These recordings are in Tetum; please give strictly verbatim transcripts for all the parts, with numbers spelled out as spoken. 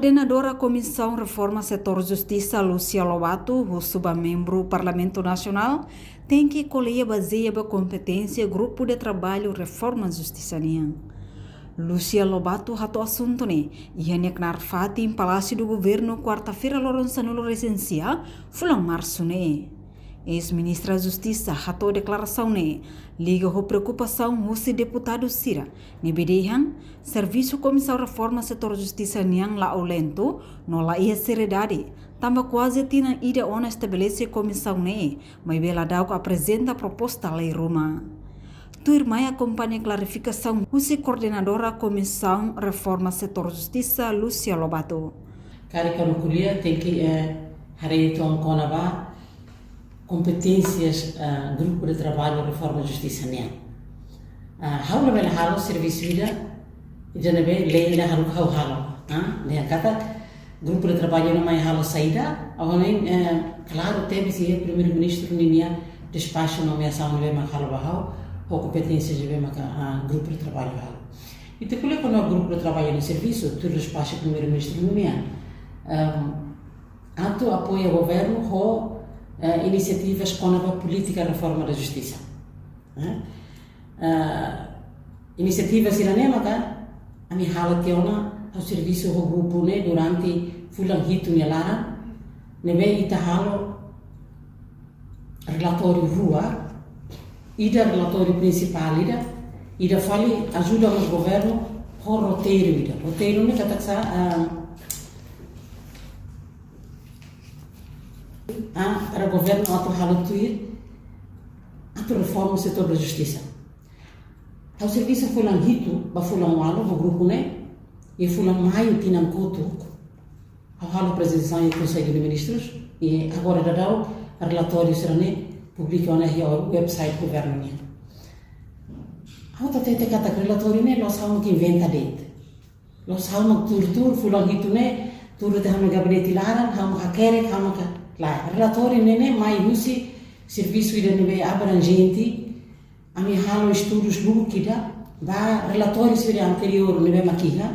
Koordenadora Komisaun Reforma Setór Justisa, Lúcia Lobato, husu ba membru Parlamentu Nasionál tenke ko'alia bazeia ba kompeténsia Grupu de Traballu Reforma Justisa nian. Lúcia Lobato hato'o asuntu ne'e iha nia knaar fatin Palásiu do Governu, kuarta-feira loron sanulu-resin-sia, fulan Marsu ne'e. Eis-Ministra Justisa hato'o deklarasaun ne'e liga ho preokupasaun husi deputadu sira ne'ebé dehan servisu Komisaun Reforma Setór Justisa nian la'o lentu no la iha seriedade, tanba kuaze tinan ida ona estabelese komisaun ne'e, maibé ladauk aprezenta proposta lei ruma. Tuirmai akompaña klarifikasaun husi Koordenadora Komisaun Reforma Setór Justisa, Lúcia Lobato. Karik ha'u ko'alia tenke, eh, haree uitoan kona-ba kompeténsias, ah, Grupu de Traballu Reforma Justisa nian. Ah, ha'u labele halo servisu ida, ida ne'ebé lei ida haruka ha'u halo. Ah, ne'e katak Grupu de Traballu ne'e mai halo saida, ha'u hanoin, eh, klaru tebes iha Primeiru-Ministru ninia despaxu nomeasaun ne'ebé mak halo ba ha'u, ho kompeténsia ne'ebé maka, ah, Grupu de Traballu halo. Ita ko'alia kona-ba Grupu de Traballu nia servisu, tuir despaxu Primeiru-Ministru nian. Ehm, atu apoia governu ho, eh, inisiativas kona-ba polítika reforma da justisa. Eh? Eh, inisiativa sira-ne'e maka ami halo tiha ona, ha'u servisu ho grupu ne'e durante fulan hitu nia laran, ne'ebé ita halo relatóriu rua, ida relatóriu prinsipál ida, ida fali ajuda mós governu ho roteiru ida. Roteiru ne'e katak sá, ah, ah, para governu atu halo tuir, atu reforma setór da justisa. Ha'u servisu fulan hitu ba fulan ualu ho grupu ne'e, iha fulan Maiu tinan kotuk ha'u halo aprezentasaun iha Konsellu de Ministrus, i agora daudaun relatóriu sira-ne'e publika ona iha website governu nian. Ha'u hatete katak relatóriu ne'e la'ós ha'u mak inventa de'it. La'ós ha'u mak tuur-tuur, fulan hitu ne'e, tuur tiha ha'u-nia gabinete laran, ha'u mak hakerek, ha'u mak ka-, lae. Relatóriu ne'e ne'e mai husi servisu ida ne'ebé abranjente, ami halo estudus lubuk ida, ba relatóriu sira anteriór ne'ebé mak iha,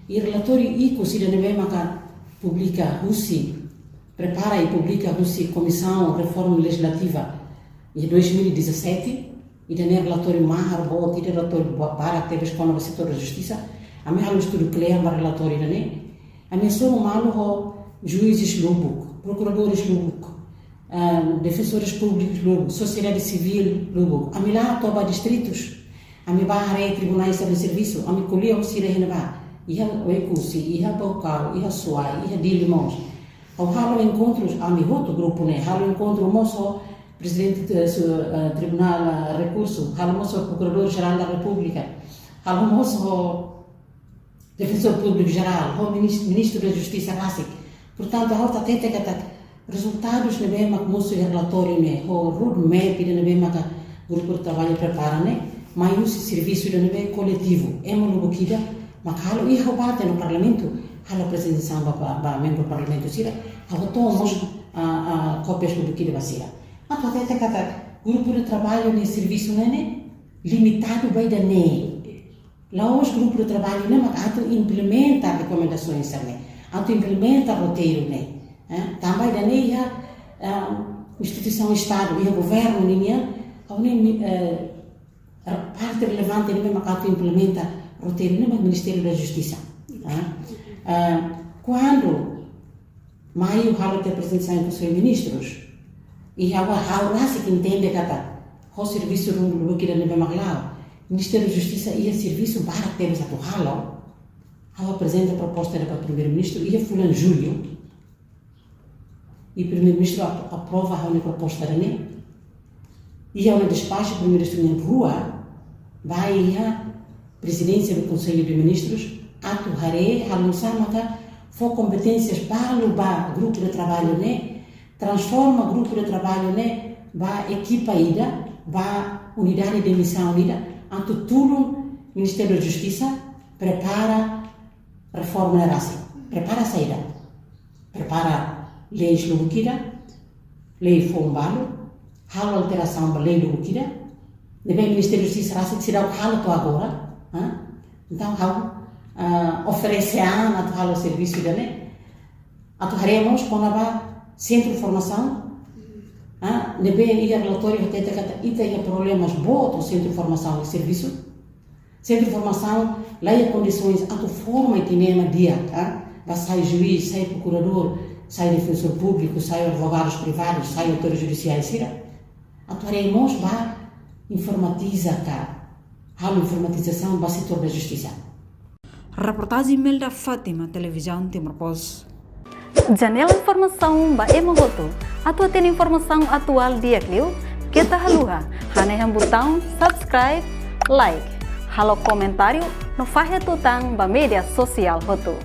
i relatóriu ikus ida ne'ebé maka publika husi, prepara i publika husi Komisaun Reforma Lejizlativa iha dois mil e dezassete, ida-ne'e relatóriu mahar boot, ida relatóriu ba-, barak tebes kona-ba setór da justisa, ami halo estudu kle'an ba relatóriu ida-ne'e, ami hasoru malu ho juízes lubuk, prokuradores lubuk, ah, defensores públicos lubuk, sosiedade sivíl lubuk. Ami la'o to'o ba distritus, ami bá haree tribunais sira servisu, ami ko'alia ho sira iha ne'ebá, iha Oekusi, iha Baucau, iha Suai, iha Dili mós. Ha'u halo enkontrus, ami hotu grupu ne'e, halo enkontru mós ho prezidente, eh, su-, eh, Tribunál, eh, Rekursu, halo mós ho Prokuradór Jerál da Repúblika, halo mós ho Defensór Públiku Jerál, ho minis-, Ministru da Justisa rasik. Portantu, ha'u hatete katak rezultadus ne'ebé mak mosu iha relatóriu ne'e, ho roadmap ida ne'ebé maka Grupu de Traballu prepara ne'e, mai husi servisu ida ne'ebé koletivu, ema lubuk ida mak halo, i ha'u bá to'o iha Parlamentu, halo aprezentasaun ba, ba, ba membru Parlamentu sira, ha'u hato'o mós, ah, ah, kópias lubuk ida ba sira. Atu hatete katak Grupu de Traballu nia servisu ne'e ne'e limitadu ba ida-ne'e. La'ós Grupu de Traballu ne'e mak atu implementa rekomendasoens sira-ne'e, atu implementa roteiru ne'e. Eh, tanba ida-ne'e iha, eh, instituisaun Estadu, iha governu nian, ha'u-nia, eh, parte relevante ne'e mak atu implementa roteiru ne'e mak Ministériu da Justisa. Eh, eh, kuandu Maiu halo tiha aprezentasaun iha Konsellu Ministrus, i ha'u, ha'u rasik entende katak ho servisu ruma lubuk ida ne'ebé mak la'o, Ministériu Justisa iha servisu barak tebes atu halo. Ha'u aprezenta proposta ida ba Primeiru-Ministru iha fulan Jullu, i Primeiru-Ministru ap-, aprova ha'u-nia proposta ida-ne'e. Iha ona despaxu Primeiru-Ministru nian rua, bá iha Prezidénsia do Konsellu de Ministrus, atu haree, halo oinsá maka fó kompeténsias balu ba Grupu de Traballu ne'e, transforma Grupu de Traballu ne'e ba ekipa ida, ba unidade de misaun ida, atu tulun Ministériu da Justisa prepara reforma ne'e rasik. Prepara saida? Prepara leis lubuk ida, lei foun balu, halo alterasaun ba lei lubuk ida, ne'ebé Ministériu Justisa rasik seidauk halo to'o agora, ha? Entaun, ha'u, ah, oferese an atu halo servisu ida-ne'e. Atu haree mós kona-ba sentru formasaun. Ah, ne'ebé iha relatóriu hatete katak ita iha problemas boot ho sentru formasaun i servisu. Sentru formasaun la iha kondisoens atu forma ita-nia ema di'ak, ah, ba sai juís, sai prokuradór, sai defensór públiku, sai advogadus privadus, sai autores judisiais sira. Atu haree mós ba informatiza ka halo informatizasaun ba setór da justisa. Reportajen Imelda Fátima, Televizaun Timor Post. Janela informasaun ba ema hotu. Atu hatene informasaun atuál di'ak liu, keta haluha hanehan butaun subscribe, like, halo komentáriu no fahe tutan ba média sosiál hotu.